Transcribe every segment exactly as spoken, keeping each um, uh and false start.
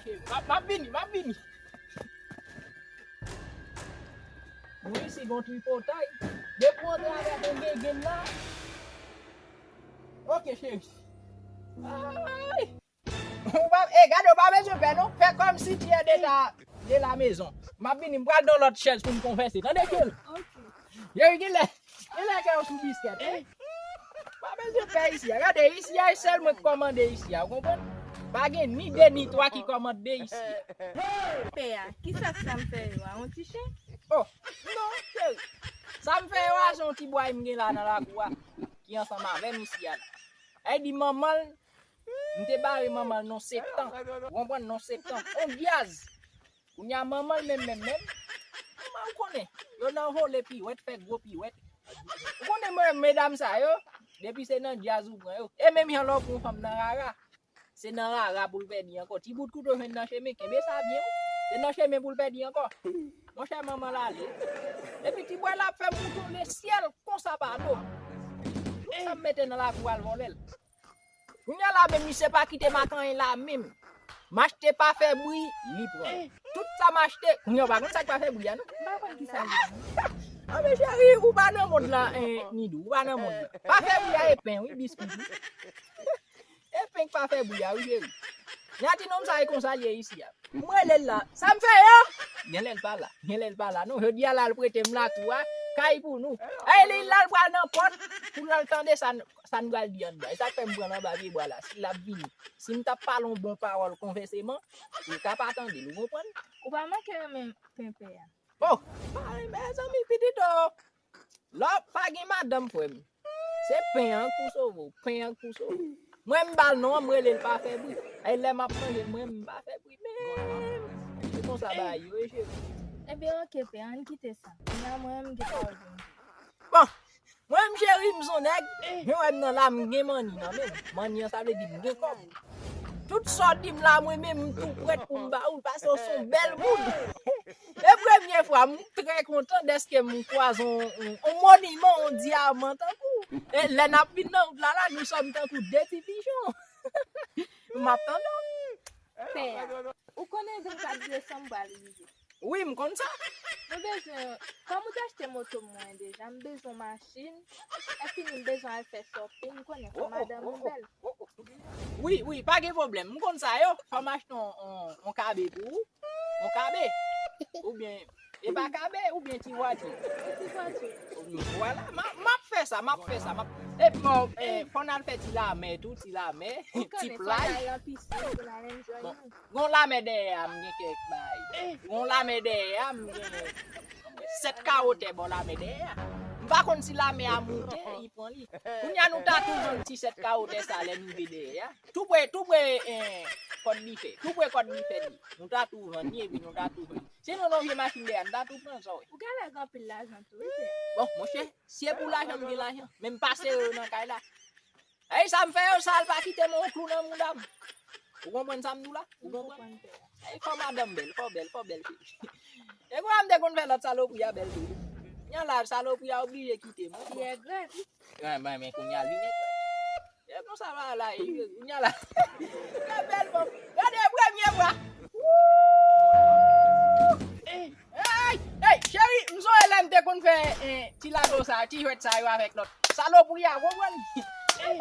M ap, m ap vini, m ap vini. Nou isi gon tripotay. Depi w antre avèk yon gengenn la. Ok, cheri. Ay! Ou pa, e, gade, ou pa bezwen pè, non. Fè kòmsi tu es de la, de la maison. M ap vini, m pral nan lòt chèz pou n konvèse. Tande, cheri? Ok. Cheri, genlè, genlè kè w sou biskèt, wi. Pa bezwen pè isi a. Gade, isi a, e sèl mwen k kòmande isi a, ou konprann? Pa gen ni de ni twa ki kòmande isi a. Pè a, kisa k sa m fè yo a? Yon ti chen? Oh, non, cheri. Sa m fè yo a, se yon ti bway m gen la nan lakou a, ki ansanm avè m isi a la. Sa vle di manman l, m te bare manman l nan septan. Ou konprann, nan septan. On dyaz. Kounye a manman l menm, menm, menm. Manman ou konnen. Yo nan vole piwèt, fè gwo piwèt. Ou konnen mwen, medam sa yo, depi se nan dyaz ou pran yo. E menm jan lè w pran yon fanm nan rara. Se nan rara pou l pèdi ankò. Ti bout kouto jwenn nan chemen, kenbe sa byen, wi. Se nan chemen pou l pèdi ankò. Monchè, manman l ale. Epi ti bway la ap fè m woutone syèl konsa pa do. Tout sa m mete nan lakou al vòlè l. Kounye a la menm, misye pa kite m ak anyen la menm. M achte pa fè bri, li pran. Tout sa m achte, kounye a w pa konn sa k pa fè bri a, non? M pa konn kisa l ye, non. Ah, men cheri, ou pa nan mond lan, eh, Nidou, ou pa nan mond lan. Pa fè bri a e pen, wi, biskit, wi. E pen k pa fè bri a, wi, cheri. Nati nonm sa e konsa l ye isi a. M rele l la. Sa m fè yo? Genlè l pa la. Genlè l pa la. Non, jodi a la, l prete m lakou a. Kay pou nou. E li la, l pral nan pòt pou l al tande sa n, sa n pral di anndan. E sa k fè m pran l anba pye bwa la. Si l ap vini. Si m t ap pale yon bon pawòl konvèseman, li ka pa tande l, ou konprann? Ou pa manke renmen pen pè a. Oh, pa renmen zanmi pitit o. Lò, pa gen madanm, frè m. Se pen an k pou sove w, pen an k pou sove w. Mwen, m ba l non an, m rele l pa fè bri. E lè m ap manje, mwen, m pa fè bri menm. Se konsa bagay yo ye, cheri. Ebyen, oke, pè, ann kite sa. Kounye a, mwen, m gen pawòl pou m di. Bon, mwen, m cheri, m son nèg, men wè m nan la, m gen manni nan men m. Manni an, sa vle di m gen kòb. Tout sa w di m la, mwen menm, m tou prèt pou m ba ou l, paske w se yon bèl moun. E premye fwa, m trè kontan dèske m kwaze yon, yon, yon moniman, yon dyaman tankou w. E lè n ap vin nan wout la, la, nou sòm tankou de ti pichon. M ap tande w. Pè a, ou konnen vennkat desanm pral rive. Wi, m konn sa. Nou bezwen, kòm ou te achte moto mwen deja, m bezwen yon machin. Lè fini, m bezwen al fè shopping, m konnen fò madanm ou bèl. Wi, wi, pa gen pwoblèm. M konn sa yo. Fò m achte yon, yon, yon kabe pou ou. Yon kabe. Oubyen, e pa kabe, oubyen ti vwati. Yon ti vwati. Vwala, m ap, m ap fè sa, m ap fè sa. M ap, epi bon, eh, fò n al fè ti lamè tou, ti lamè, ti plaj. Ou konnen, fò n al nan pisin pou n al enjoy nou. Gon lamè dèyè a, m gen kèk bagay. Gon lamè dèyè a, m gen sèt kawo tè bò lamè dèyè a. M pa konn si lamè a moute, li pran li. Kounye a nou ta tou vann ti sèt kawo tè sa lè n rive dèyè a. Tou pre, tou pre, eh, kòd dife. Tou pre kòd dife li. Nou ta tou vann li, epi nou ta tou vann li. Sinon, nan vye machin dèyè a, nou ta tou pran sa w wè. Ou genlè gen anpil lajan tou, wi, pè. Bon, monchè, si e pou lajan, m gen lajan. Men m pa sere yo nan kay la. Ey, sa m fè yo sa, l pa kite m yon klou nan mouda m. Ou konprann sa m di w la? Ou konprann? Ey, fò madanm bèl, fò bèl, fò bèl, cheri. E kwa m te konn fè lòt salopri a bèl tou. Kounya la, salopri a oblije kite m. Li regrèt, wi. Wen, men, men kounya li regrèt. E konsa va la, e, kounya la. Kounya bèl fanm. Gade premye fwa. Wouuup! Ey, ey, cheri, m sonje lè m te konn fè, eh, ti lago sa, ti jwèt sa yo avèk lòt salopri a, konprann? Mwen,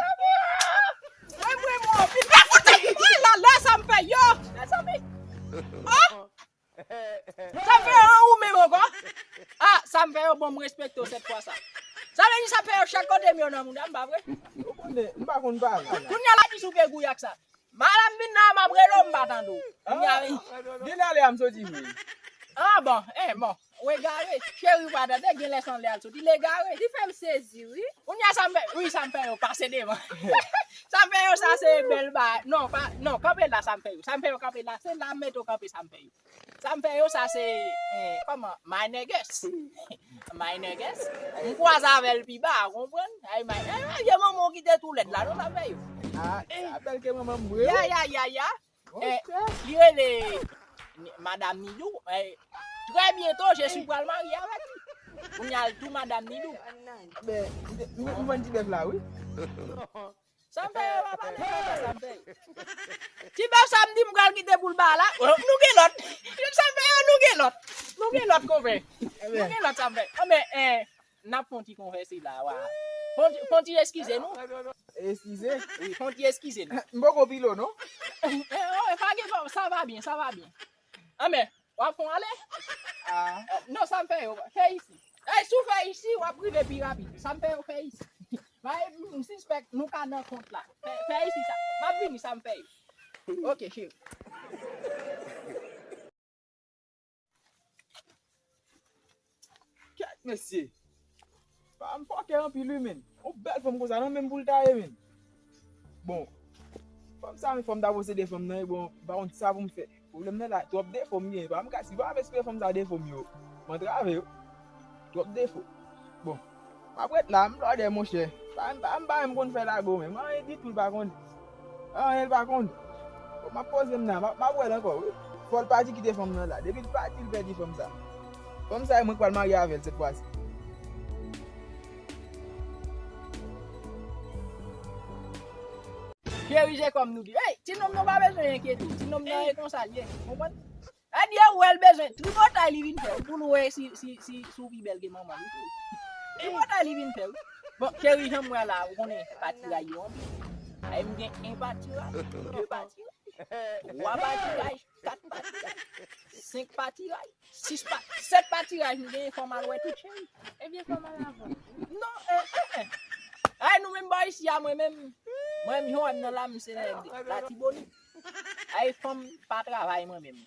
mwen, mwen, vin pa kote. Woy, la, lè sa m fè yo, mezanmi. Oh! Sa m fè yo an ou menm ankò? Ah, sa m fè yo bon, m respekte w sèt fwa sa. Sa vle di sa m fè yo chak kote m yo nan mouda m, pa vre? Ou konnen, m pa konn pale. Kounye a la di sou fè gouyak sa. Madanm vin la, m ap rele w, m pa tande w. Kounye a, wi. Genlè ale a m soti vre. Ah, bon, eh, bon. Ou egare. Cheri, ou pa tande, genlè se anlè a l soti, l egare. Li fè m sezi, wi. Kounye a, sa m fè, wi, sa m fè yo pase devan. Sa m fè yo, sa se bèl ba, non, pa, non, kanpe la, sa m fè yo. Sa m fè yo kanpe la, se la m mete yo kanpe, sa m fè yo. Sa m fè yo, sa se, eh, kòman, my niggas. My niggas. M kwaze avè l pi ba, ou konprann? Ay, my, ay, ay, vye manman w ki te tou lèd la, non, sa m fè yo. Ah, sa bèl ke manman m vre, wi. Ya, ya, ya, ya. Eh, li rele Madam Nidou. Eh, très bientôt, je suis pral marye avèk li. Kounye a l tou Madam Nidou. Ben, m, m vann ti bèf la, wi. Sa m fè yo, pa pale konsa, sa m fè yo. Ti bèf sa m di m pral kite pou l ba la. Nou gen lòt. Sa m fè yo, nou gen lòt. Nou gen lòt konpè. Nou gen lòt sa m fè. Anben, eh, n ap fè yon ti konvèse la, wa. Fè yon ti, fè yon ti eskize nou. Eskize? Wi, fè yon ti eskize nou. M poko pilo, non? Eh, oh, eh, pa gen pwoblèm, sa va byen, sa va byen. Anben, w ap fè yon ale? Ah. Eh, non, sa m fè yo, fè isi. Eh, si w fè isi, w ap rive pi rapid. Sa m fè yo, fè isi. Bay, m sispèk nou ka nan kont la. Fè, fè isi sa. M ap vini, sa m fè yo. Ok, cheri. Kèt mesye. Pa m fòkè anpil wi, menn. Yon bèl fanm konsa, nan menm pou l ta ye, menn. Bon, fanm sa, men fò m ta posede fanm nan, bon, m pa konn sa pou m fè. Pwoblèm nan la, twòp defo m gen. Pa m ka, si pa m espere fanm sa defo m yo, m antrave yo. Twòp defo. Bon, m ap ret la, m blòdè, monchè. Pa m, pa m, pa m konn fè lago, men. Anyen ditou l pa konn. Anyen l pa konn. Bon, m ap poze m nan, m ap, m ap wè l ankò, wi. Fò l pati kite fanm nan la. Depi l pati, l pèdi fanm sa. Fanm sa, e mwen k pral marye avè l sèt fwa si. Cheri, se kòm nou di. Hey, ti nonm nan pa bezwen enkyete w. Ti nonm nan e konsa l ye. Konprann? Sa di e wè l bezwen tripotay li vin fè wi, pou l wè si, si, si, si w pi bèl ke manman li. Tripotay li vin fè wi. Bon, cheri, jan m wè la, ou konnen patiray yo anpil. Ay, m gen en patiray, de patiray, twa patiray, kat patiray, senk patiray, sis pa, sèt patiray m gen, fò m al wè tout cheri. Ebyen, fò m al avè w. Non, eh, eh, eh. Ay, nou menm bò isi a, mwen menm, mwen menm, jan w wè m nan la, m se nèg Latibonit. Ay, fanm pa travay mwen menm.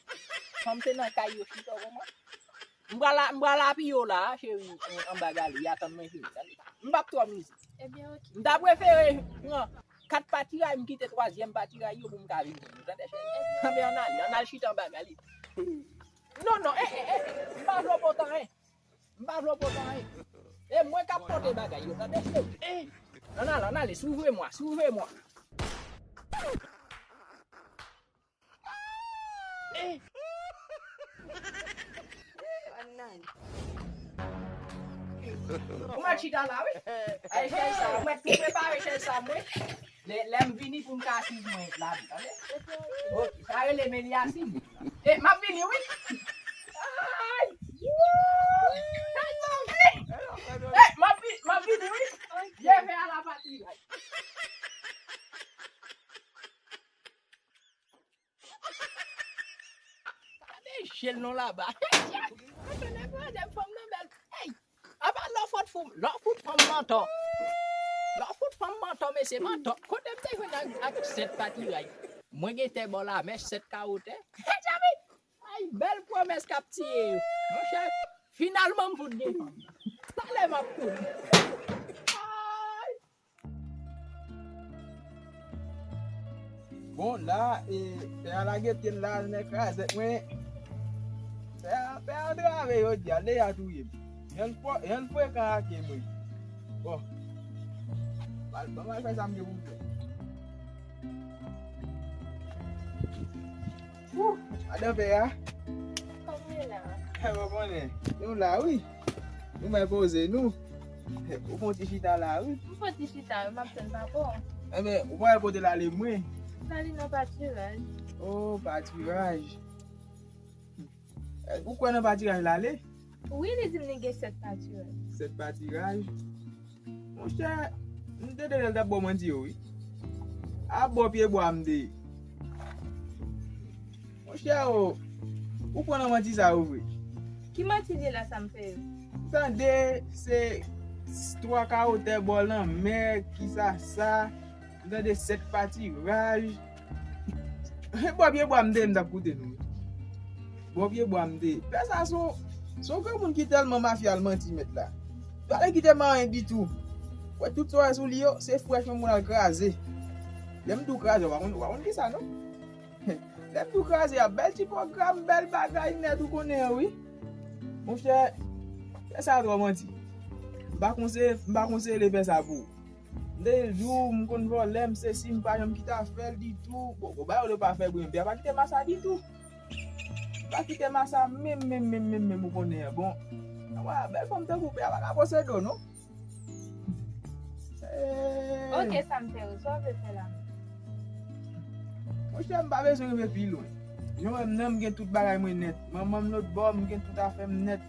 Fanm se nan kay yo chita, w konprann? M pral, m pral apiye w la, cheri, eh, anba galri, atann mwen vini, tande. M p ap twò mize. Ebyen, ok. M ta prefere pran kat patiray, m kite twazyèm patiray yo pou m ka vin jwenn ou, tande, cheri? Ebyen, ann ale, ann al chita anba galri. Non, non, eh, eh, eh, m pa vle w potan, eh. M pa vle w pote anyen. E mwen k ap pote bagay yo, tande? Eh! Ann ale, ann ale, suivez-moi, suivez-moi. Eh! Ou mèt chita la, wi. Ay, chèz sa, ou mèt tou prepare chèz sa, mwen. Lè, lè m vini pou m ka asiz mwen la, tande? Ok, sa rele Meliasin. E, m ap vini, wi. Ay! E, m ap vi-, m ap vini, wi. Byen fè a la pati. Gade jel non laba. Mwen konnen pwojè fanm nan bèl. Hey! Apa lè w fout fanm, lè w fout fanm mantò. Lè w fout fanm mantò, mesye mantò. Kote m te jwenn ak, ak sèt patiray? Mwen gen tè bò lamè, sèt kawo tè. Djabi! Ay, bèl pwomès k ap tiye yo. Monchè, finalman m fout gen fanm. Talè m ap tounen. Ay! Bon, la, e, pè a lage pye l la, nan krazèt mwen. Pè a, pè a antrave jodi a, deja touye m. Jan l fre-, jan l frekan ake mwen. Bon. Ban m al fè sa m gen pou m fè. Wouh, madan pè a. Kòman w ye la? Ou konnen, nou la wi. Nou mèt poze nou. Ou fè yon ti chita la wi. M fè yon ti chita wi, m ap tann papa w. Enben, ou pa wè kote l ale mwen. L ale nan patiraj. Oh, patiraj. Ou kwè nan patiraj l ale? Wi, li di m li gen sèt patiraj. Sèt patiraj? Monchè, m tande lè l t ap ba w manti yo, wi. A bò pye bwa m te ye. Monchè, o, ou pran nan manti sa yo vre. Ki manti li la, sa m fè yo? M tande se twa kawo tè bò lanmè, ki sa sa. M tande sèt patiraj. Bò pye bwa m te ye, m t ap koute nou. Bò pye bwa m te ye. Pè sa se yon, se yon granmoun ki tèlman mafya l manti mèt la. Li pa vle kite m anyen ditou. Wè tout sa w wè sou li yo, se frèch mwen moun al kraze. Lè m di w kraze, w pa konn, w pa konn kisa non. Lè m di w kraze a, bèl ti pwogram, bèl bagay nèt ou konnen an wi. Monchè, pè sa twò manti. M pa konseye, m pa konseye pè sa pou ou. M te di w, m konn vòlè, m sesi, m pa janm kite afè l ditou. Bon, bon, bagay yo pa fè byen, pè a pa kite m a sa ditou. Pa kite m a sa menm, menm, menm, menm, menm, ou konnen an. Bon, wè, bèl fanm tankou pè a pa ka posede w non. Se Ok, sa m fè yo, sa w vle fè la menm? Monchè, m pa bezwen rive pi lwen. Jan w wè m nan, m gen tout bagay mwen nèt. Manman m lòt bò, m gen tout afè m nèt.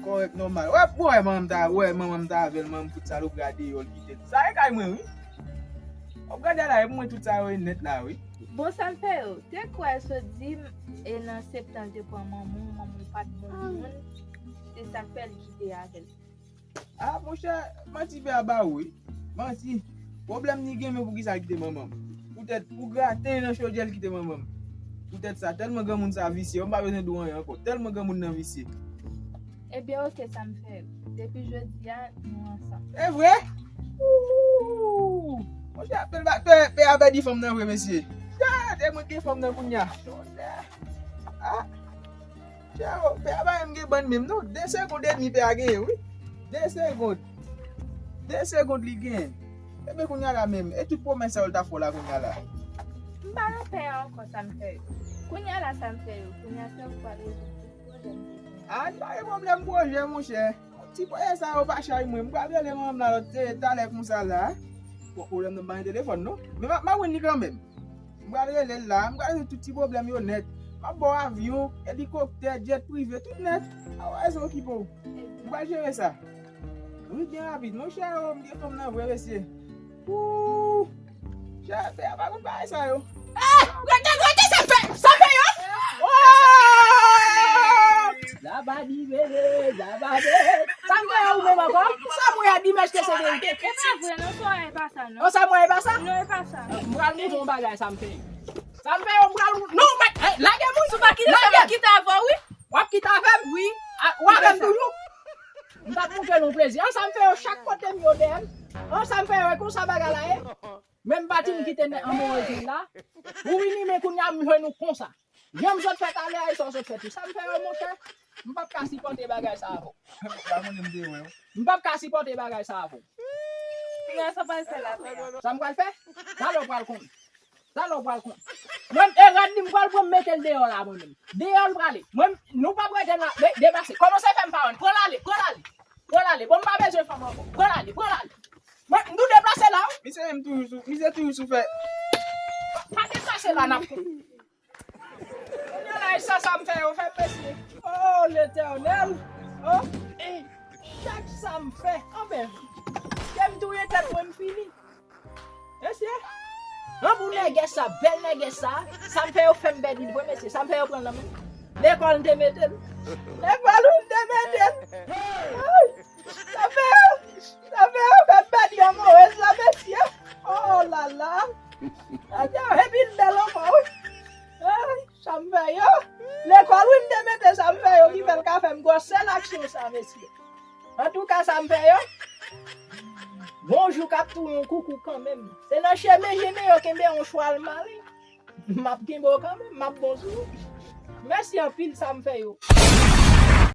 Kòrèk, nòmal. Wè, wè, manman m ta, wè, manman m ta avè l, manman m fout salopri a deyò, l kite l. Sa e kay mwen, wi. W ap gade a la, e pou mwen tout sa yo e nèt la, wi. Bon, sa m fè yo? Te kwè sot di m, e nan septan l te pran manman w, manman w pa t bon moun. Se sa k fè l kite avè l. Ah, monchè, manti pè a ba ou, wi. Manti. Pwoblèm ni gen, men poukisa l kite manman m? Poutèt pou graten nan chodyè l kite manman m. Poutèt sa, tèlman granmoun sa visye, m pa bezwen di w anyen ankò. Tèlman granmoun nan visye. Ebyen, ok, sa m fè. Depi jodi a, nou ansanm. E vre? Ooh! Monchè, pè, pè, pè a pèdi fanm nan vre, mesye. Chè, te mwen gen fanm nan kounye a. Ah! Chè, pè a pa menm gen bann menm, non. De segond edmi pè a genyen, wi. De segond. De segond li genyen. Ebyen, kounye a la menm. E tout pwomès sa yo l ta fè w la kounye a la. M pa nan pè a ankò, sa m fè yo. Kounye a la, sa m fè yo. Kounye a, se ou k pral rezoud tout pwoblèm m te genyen. Ah, li pa gen pwoblèm pwojè, monchè. Ti pwojè sa yo pa chay mwen. M pral rele manman m la lòt, eh, talè konsa la. Bon, pwoblèm nan pa gen telefòn, non. Men m ap, m ap jwenn li kanmenm. M pral rele l la. M pral rezoud tout ti pwoblèm yo nèt. M ap ba w avyon, elikoptè, djèt prive, tout nèt. Pa w rezon okipe w. M pral jere sa. Wi, byen rapid. Monchè, oh, m gen fanm nan vre, mesye. Ooh. Chè, pè a pa konn bagay sa yo. Eh, rete, rete, sa fè, sa fè yo. Oh! Zabadi bebe, zabadi. Sa m fè yo ou menm ankò? Sa m wè a di m èske se verite? E pa vre, non, sa e pa sa, non. Oh, sa m wè e pa sa? Non, e pa sa. M pral montre yon bagay, sa m fè yo. Sa m fè yo, m pral, non, mèt, eh, lage moun. Si w pa kite sa, m ap kite avè w, wi. W ap kite avè m? Wi. A, w avè m toujou? M t ap montre nou plezi. An, sa m fè yo, chak kote m yo dèyè m. An, sa m fè yo, e konsa bagay la ye. Menm pati m kite nèg anmorez m la. Ou vini, men kounye a m jwenn ou konsa. Jan m sot fè talè a, e sa w sot fè tou. Sa m fè yo, monchè? M p ap ka sipòte bagay sa avè w. Pa konnen m te wè w. M p ap ka sipòte bagay sa avè w. Kounye a, sa w pral fè la, pè a? Sa m pral fè? Talè w pral konn. Talè w pral konn. Mwen, e rad li, m pral pran m mete l deyò la, mwen menm. Deyò l prale. Mwen, nou p ap rete la, de-, deplase. Kòmanse fè m pa wè n. Pran l ale, pran l ale. Pran l ale. Bon, m pa bezwen fanm ankò. Pran l ale, pran l ale. Mwen, nou deplase la, wi. Misye menm toujou sou, misye toujou sou fè. Pa deplase la, n ap konn. Kounye a la, e sa, sa m fè yo fè m, mesye. Oh, Letènèl. Oh, e chak sa m fè, anben, ke m touye tèt mwen, m fini. Mesye, an pou nègès sa, bèl nègès sa, sa m fè yo fè m pèdi l vre, mesye, sa m fè yo pran l nan men m. Lekòl m te mete l. Lekòl ou m te mete l. Ay, sa fè yo, sa fè yo fè m pèdi anmorez la, mesye. Oh la la. Adye, epi l bèl ankò, wi. Ay, sa m fè yo. Lekòl, wi, m te mete sa m fè yo, ki fè l ka fè m gwòs sèl aksyon sa, mesye. Antouka, sa m fè yo. Gon jou k ap touye yon koukou kanmenm. Se nan chemen jennen yo kenbe yon chwal malen. M ap kenbe w kanmenm, m ap bon sou ou. Mèsi anpil, sa m fè yo.